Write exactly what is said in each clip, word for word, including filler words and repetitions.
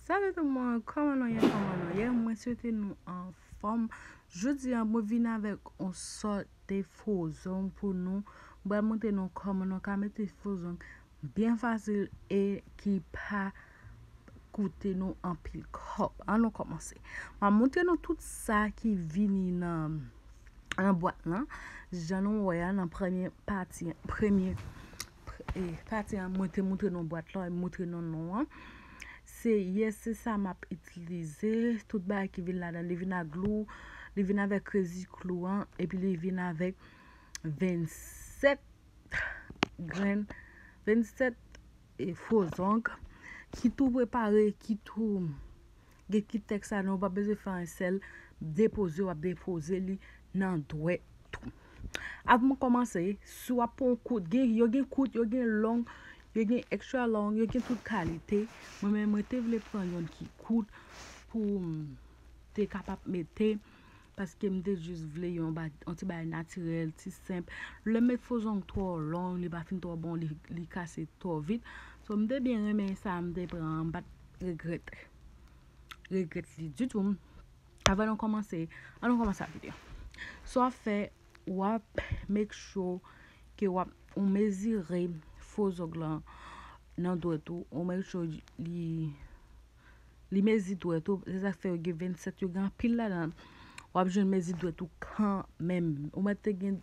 Salut tout moun, kòman nou ye, kòman nou ye? Mwen swete nou anfòm. Jodi a, mwen vin avèk yon sòt de fo zong pou nou. Mwen pral montre nou kòman nou ka mete fo zong byen fasil e ki pa koute nou anpil kòb. Ann nou kòmanse. Mwen montre nou tout sa ki vini nan nan bwat lan. Jan nou wè a nan premye pati, premye pati an, mwen te montre nou bwat lan, mwen montre nou non an. Se yes, se sa m ap itilize. Tout bagay ki vin ladan, li vin ak glou, li vin avèk crazy glou an, epi li vin avèk vennsèt grenn, vennsèt e fo zong ki tou prepare, ki tou gen kit tèks la, nou pa bezwen fè anyen, sèl depoze, w ap depoze li nan dwèt ou. Avan m kòmanse, si w ap pran yon kout, gen, yo gen kout, yo gen long, yo gen extra long, yo gen tout kalite. Mwen menm, mwen te vle pran youn ki kout pou m te kapab mete, paske m te jis vle yon ba-, yon ti bagay natirèl, ti senp. Lè m met fo zong twò long, li pa fin twò bon, li, li kase twò vit. So, m te byen renmen sa, m te pran, m pa t regrèt, regrèt li ditou. Avan nou kòmanse, ann nou kòmanse ak videyo. Sa w ap fè, w ap make sure ke w ap, ou mezire fo zong lan nan dwèt ou, ou make sure li, li mezi dwèt ou, se sa k fè yo gen vennsèt, yo gen anpil ladan. W ap jwenn mezi dwèt ou kanmenm. Ou mèt te gen,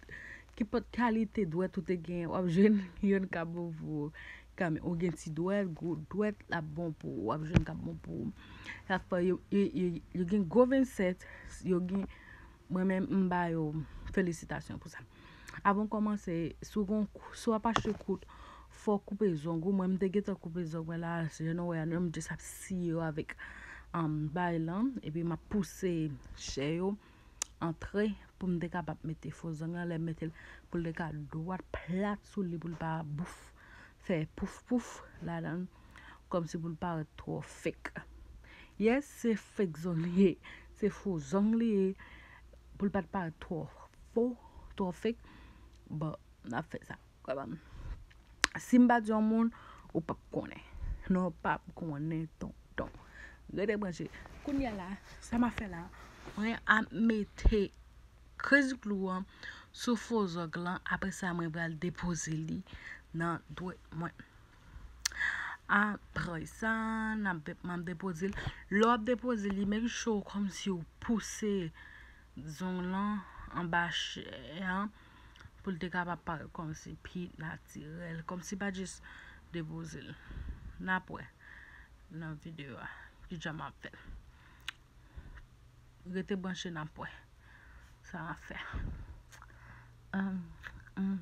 kenpòt kalite dwèt ou te gen, w ap jwenn youn k ap bon pou ou. Kanmenm, ou gen ti dwèt, gwo dwèt, l ap bon pou ou, w ap jwenn k ap bon pou ou. Sa fè yo, yo, yo, yo gen gwo vennsèt, yo gen, mwen menm, m ba yo felisitasyon pou sa. Avan w kòmanse, si w gon, si w ap achte kout, fò w koupe zong ou. Mwen, m te gentan koupe zong mwen la, se jan nou wè a, m just ap siye yo avèk, um, bay lan, epi m ap pouse chè yo antre pou m te kapab mete fo zong lan, lè m mete l, pou l te ka dwat plat sou li, pou l pa bouf, fè pouf pouf ladan l, kòmsi pou l parèt twò fake. Yes, se fake zong li ye, se fo zong li ye, pou l pa t parèt twò fo, twò fake. Bon, n ap fè sa. Kòman? Si m pa di yon moun, ou p ap konnen. Non, w p ap konnen, tonton. Rete branche. Kounye a la, sa m ap fè la, mwen ap mete crazy glou an sou fo zong lan. Apre sa, mwen pral depoze li nan dwèt mwen. Apre sa, n ap de-, m ap depoze l. Lè w ap depoze li, make sure kòmsi w pouse zong lan anba chè an pou l te kapab parèt kòmsi pi natirèl, kòmsi pa jis depoze l. N ap wè nan videyo a kijan m ap fè l. Rete branche, n ap wè sa m ap fè. Um, mm.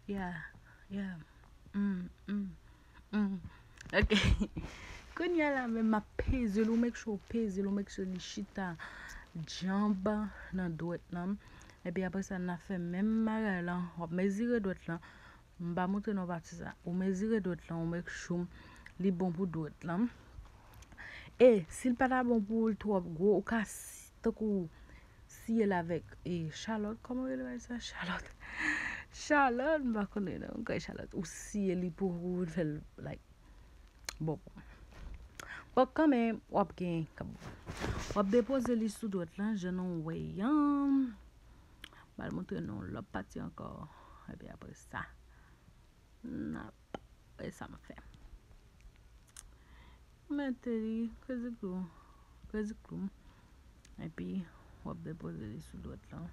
Yeah, yeah. Mm, mm, mm. Ok. Kounye a la menm, m ap peze l, ou make sure w peze l, ou make sure li chita djanm nan dwèt lan. Epi apre sa, n ap fè menm bagay lan. W ap mezire dwèt lan. M pa montre nou pati sa. Ou mezire dwèt lan, ou make sure li bon pou dwèt lan. E, si l pa ta bon pou ou, l twò gwo, ou ka si-, tankou siye l avèk, e, chalòt. Kòman yo rele bagay sa? Chalòt. Chalòt, m pa konnen non, m kwè chalòt. Ou siye li pou ou fè l, like, bon pou ou. Bon, kanmenm, w ap gen, w ap depoze li sou dwèt lan, jan nou wè an. M pral montre nou lòt pati ankò. Epi apre sa, n ap wè sa m ap fè. Mete li, crazy glou, crazy glou. Epi, w ap depoze li sou dwèt lan.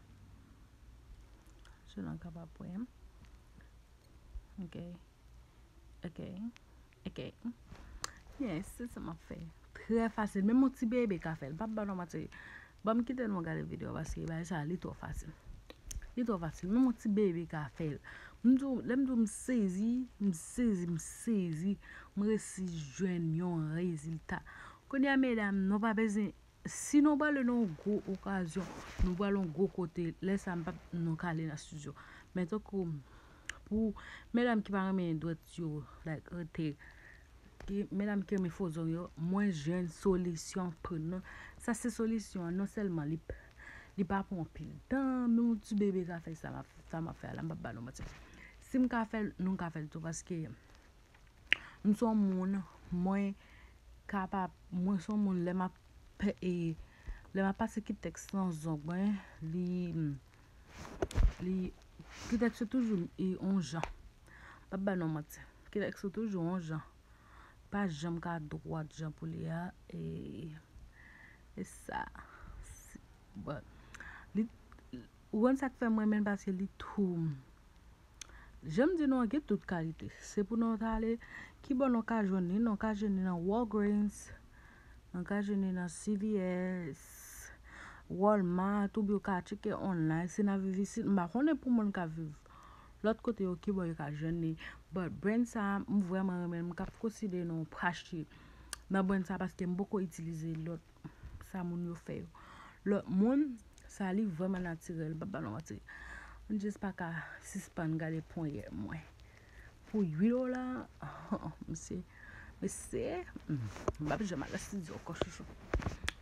Jan nou kapab wè. Ok. Ok. Ok. Yes, se sa m ap fè. Trè fasil. Menm yon ti bebe ka fè l. M p ap ba nou manti. Ban m kite nou gade videyo a, paske bagay sa, li twò fasil. Li twò fasil. Menm yon ti bebe ka fè l. M di w, lè m di w m sezi, m sezi, m sezi. M resi jwenn yon rezilta. Kounye a, medam, nou pa bezwen, si nou prale nan yon gwo okazyon, nou prale yon gwo kote, lè sa m p ap, nou ka ale nan estidyo. Men tankou pou medam ki pa renmen dwèt yo, like, rete, ki, medam ki renmen fo zong yo, mwen jwenn solisyon pou nou. Sa se solisyon an, non sèlman li p-, li pa pran anpil tan, men yon ti bebe ka fè sa m ap, sa m ap fè a la, m p ap ba nou manti. Si m ka fè l, nou ka fè l tou, paske m se yon moun, mwen, Kapab, mwen se yon moun lè m ap pè- e, lè m ap pase kitèks nan zong mwen, li li kitèks yo toujou e yon jan. M p ap ba nou manti. Kitèks yo toujou yon jan. Pa janm ka dwat jan pou li a. E, e sa. Si- But, li, ou konn sa k fè mwen renmen l paske li tou Jan m di nou an gen tout kalite. Se pou nou ta ale kibò nou ka jwenn li. Nou ka jwenn li nan Walgreens, nou ka jwenn li nan C V S, Walmart, oubyen ou ka tcheke online. Si n ap viv isit, m pa konnen pou moun k ap viv lòt kote yo kibò yo ka jwenn li. But brand sa a, m vrèman renmen l. M ka konsidere nou pou achte nan brand sa a paske m poko itilize lòt sa moun yo fè yo. Lòt moun, sa li vrèman natirèl, m p ap ba nou manti. M jis pa ka sispann gade ponyèt mwen. Pou uit dola, mesye, mesye, m p ap janm al nan estidyo ankò, chouchou.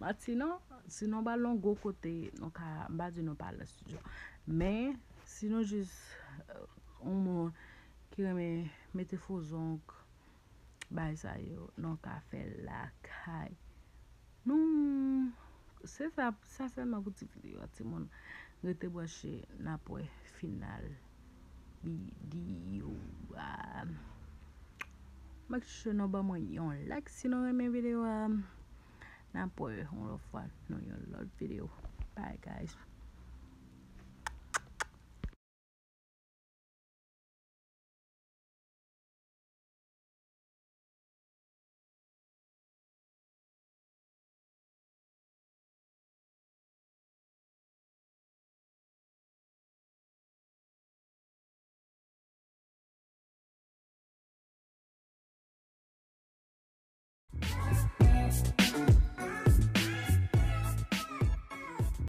Matinon, sinon ba l yon gwo kote, nou ka, m pa di nou pa al nan estidyo. Men, si nou jis, euh, yon moun ki renmen mete fo zong, bagay sa yo, nou ka fè l lakay nou. Se sa, sa sèlman pou ti videyo a, timoun. Rete branche, n ap wè final videyo a. Make sure nou ban mwen yon like si nou renmen videyo a. N ap wè yon lòt fwa nan yon lòt videyo. Bye, guys.